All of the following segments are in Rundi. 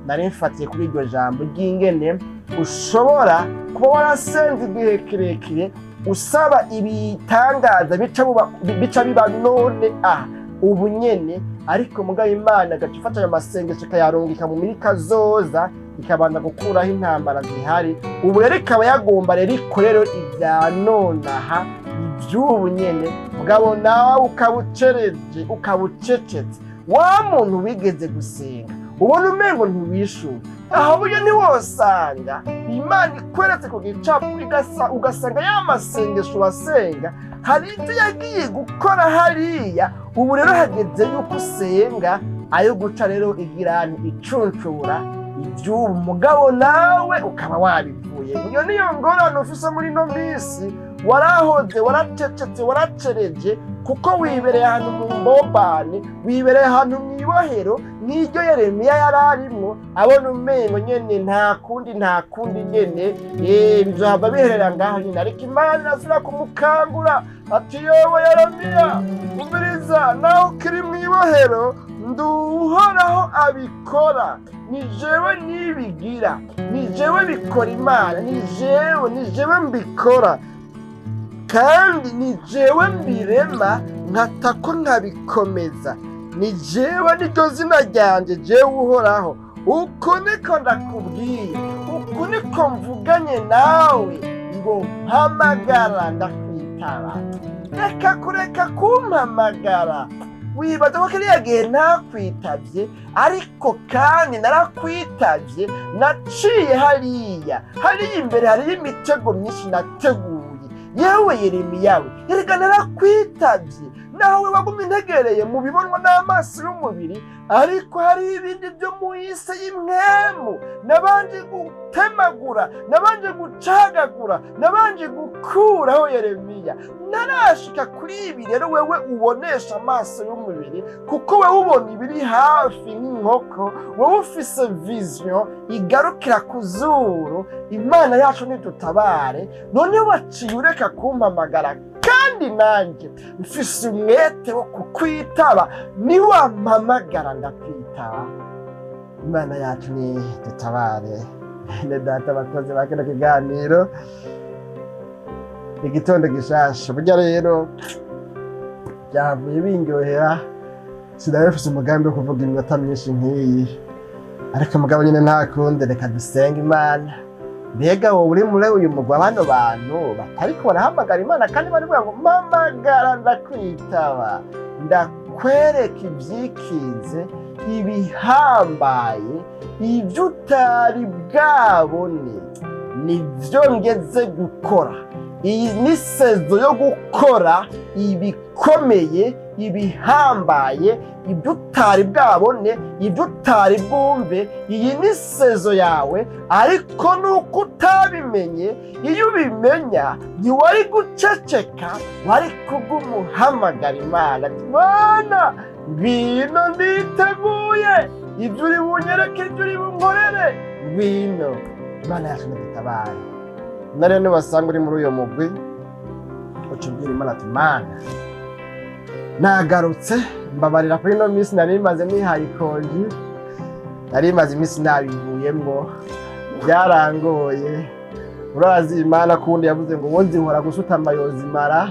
Nari mfatiye kuri iryo jambo ry'ingene ushobora kuba warasenze igihe kirekire usaba ibitangaza bica biba none aha ubu nyene, ariko mugabo Imana agaca ifata ayo masengesho ikayarungika mu mirika zoza, ikabanza gukuraho intambara zihari. Ubu rero ikaba yagomba rero ikorero ibya nonaha, iby'ubu nyene, mugabo nawe ukaba ucereje, ukaba ucecetse. Wa muntu wigeze gusenga ubona umengo ntiwishuye, aho buryo ntiwosanga Imana ikweretse ku gicapu, ugasanga ya masengesho wasenga hari ibyo yagiye gukora hariya. Ubu rero hageze yuko usenga ayo guca rero igirani icuncura iby'ubu, mugabo nawe ukaba wabivuye. Iyo niyo ngorane ufise muri ino minsi. Warahoze, waracecetse, waracereje, kuko wibereye ahantu mu mbobani, wibereye ahantu mu ibohero nk'iryo Yeremiya yari arimwo, abona umengo nyene nta kundi, nta kundi nyene, bizohava biherera ngaho nyene. Ariko Imana irasubira kumukangura ati: "Yowe Yeremiya, umviriza, nawe ukiri mu ibohero, nduhoraho abikora, ni jewe nibigira, ni jewe bikora. Imana ni jewe, ni jewe mbikora, kandi ni jewe mbirema nkatako nkabikomeza. Ni jewe, niryo zina ryanjye, jewe Uhoraho. Uku niko ndakubwiye, uku niko mvuganye nawe ngo mpamagara ndakwitaba." Reka kureka kumpamagara. Wibaza ko kiriya gihe ntakwitavye, ariko kandi narakwitavye. Naciye hariya, hariya imbere hariyo imitego myinshi nateguye. Yewe Yeremiya we, erega narakwitavye, nawe wagumye integereye mu bibonwa n'amaso y'umubiri, ariko hari ibindi byo mu isi y'impwemu nabanje gutemagura, nabanje gucagagura, nabanje gukuraho, Yeremiya, ntarashika kuri ibi. Rero wewe ubonesha amaso y'umubiri, kuko wewe ubona ibiri hafi nk'inkoko, wowe ufise vision igarukira ku zuru. Imana yacu nidutabare. None waciye ureka kumpamagara, kandi nanjye mfise umwete wo kukwitaba. Niwampamagara ndakwitaba. Imana yacu ni dutabare. Ne data, abakozi ba kino kiganiro Igitondo Gishasha, burya rero byavuye bindyohera. Sinari mfise umugambi wo kuvuga iminota myinshi nk'iyi, ariko mugabo nyine nta kundi, reka dusenge Imana. Mbega wowe uri muri uyu mugwa, bano bantu batariko barahamagara Imana kandi bari ngo: "Mpamagara ndakwitaba, ndakwereka ibyikinze, ibihambaye, ibyo utari bwabone, nibyo ngeze gukora." Iyi ni saison yo gukora ibikomeye, ibihambaye, ibyo utari bwabone, ibyo utari bwumve. Iyi ni saison yawe, ariko nuko utabimenye. Iyo ubimenya ntiwari guceceka, wari kugumuhamagara Imana. "Mana, ngwino, nditeguye ibyo uri bunyereke, ibyo uri bunkorere, ngwino." Imana yacu ntidutabare. Na rero nibasanga uri muri uyo mugwi, uca ubwira Imana ati: "Mana, nagarutse, mbabarira kuri ino minsi nari maze nihaye ikonji, nari maze iminsi nabivuyemwo, byarangoye." Urazi Imana kundi yavuze ngo uwo zihora gusutama yozimara.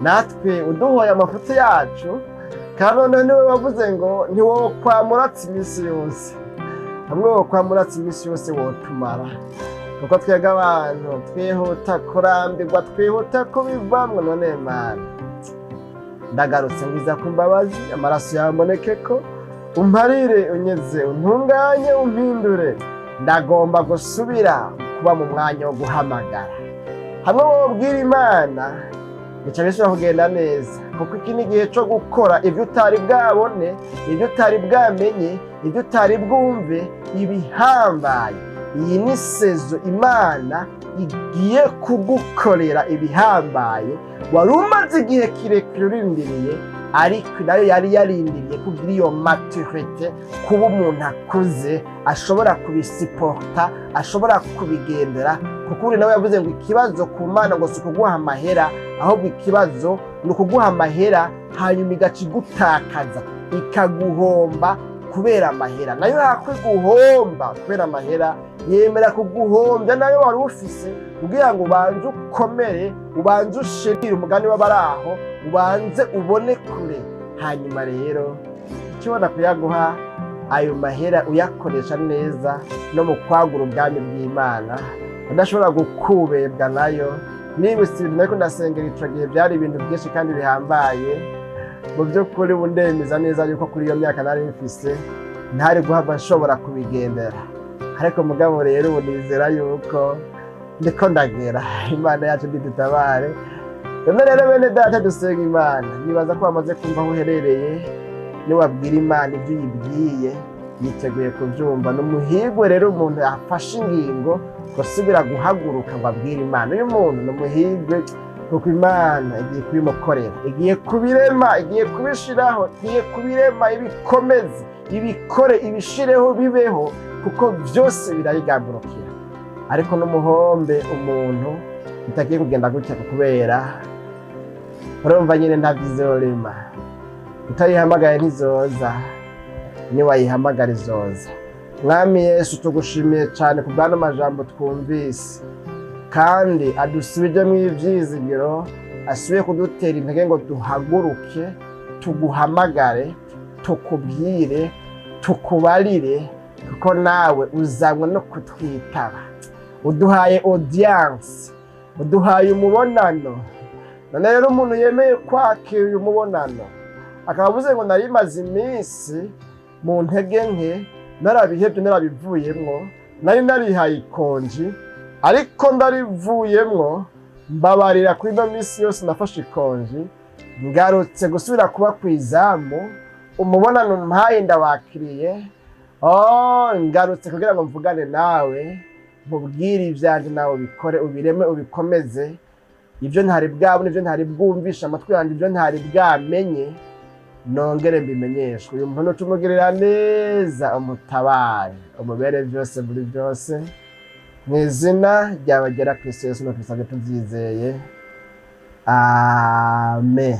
Natwe uduhoye amafuti yacu, kandi noneho niwe wavuze ngo ntiwokwamuratse iminsi yose. Hamwe wokwamuratse iminsi yose wotumara, kuko twebwe abantu twihuta kurambirwa, twihuta kubivamwo. None Mana, ndagarutse, ngwiza ku mbabazi, amaraso yawe mboneke ko umparire, unyeze, untunganye, umpindure. Ndagomba gusubira kuba mu mwanya wo guhamagara. Hamwe wobwira Imana, bica bishobora kugenda neza, kuko iki ni igihe cyo gukora ibyo utari bwabone, ibyo utari bwamenye, ibyo utari bwumve, ibihambaye. Iyi ni saison Imana igiye kugukorera ibihambaye wari umaze igihe kirekire urindiriye, ariko nayo yari yarindiriye kugira iyo maturité, kuba umuntu akuze ashobora kubisupporta, ashobora kubigendera. Kuko uri nawe yavuze ngo ikibazo ku Mana ngo si ukuguha amahera, ahubwo ikibazo ni ukuguha amahera hanyuma igaca igutakaza, ikaguhomba. Kubera amahera nayo hakwe guhomba kubera amahera, yemera kuguhombya nayo wari ufise kugira ngo ubanze ukomere, ubanze ushirire umugani w'abari aho, ubanze ubone kure. Hanyuma rero ikibona kuyaguha ayo mahera, uyakoresha neza no mu kwagura ubwami bw'Imana, udashobora gukubebwa nayo. Nibutse ibintu nariko ndasengera ico gihe, byari ibintu byinshi kandi bihambaye. Mu by'ukuri ubu ndemeza neza yuko kuri iyo myaka nari mfise ntari guhava nshobora kubigendera, ariko mugabo rero ubu nizera yuko ndiko ndagera. Imana yacu ntidutabare. None rero bene data, dusenga Imana. Nibaza ko bamaze kumva aho uherereye. Niwabwira Imana ibyo uyibwiye, yiteguye kubyumva. Ni umuhigwe rero umuntu afashe ingingo gusubira guhaguruka ngo abwire Imana. Uyu muntu ni umuhigwe, kuko Imana igiye kubimukorera, igiye kubirema, igiye kubishiraho, igiye kubirema, ibikomeze, ibikore, ibishireho, bibeho, kuko byose birayigamburukira. Ariko n'umuhombe umuntu bitagiye kugenda gutya, kubera urumva nyine ntabyo izorema. Utayihamagaye ntizoza, niwayihamagara izoza. Mwami Yesu, tugushimiye cyane ku bw'ano majambo twumvise, kandi adusubijemo ibyizigiro, asubiye kudutera intege ngo duhaguruke, tuguhamagare, tukubwire, tukubarire, kuko nawe uzanywe no kutwitaba. Uduhaye audience, uduhaye umubonano. None rero umuntu yemeye kwakira uyu mubonano, akaba avuze ngo nari maze iminsi mu ntege nke, narabihebye, narabivuyemwo, nari narihaye ikonji, ariko ndarivuyemwo, mbabarira kuri ino minsi yose nafashe ikonji, ngarutse gusubira kuba ku izamu, umubonano mpaye ndawakiriye. Oh, ngarutse kugira ngo mvugane nawe, nkubwire ibyanjye, nawe ubikore, ubireme, ubikomeze. Ibyo ntari bwabone, ibyo ntari bwumvishe amatwi yanjye, ibyo ntari bwamenye, nongere mbimenyeshwe. Uyu muntu tumugirira neza, umutabare, umubere byose muri byose. Mu izina ryabagera Kristo Yesu no tubisabye tubyizeye, amen.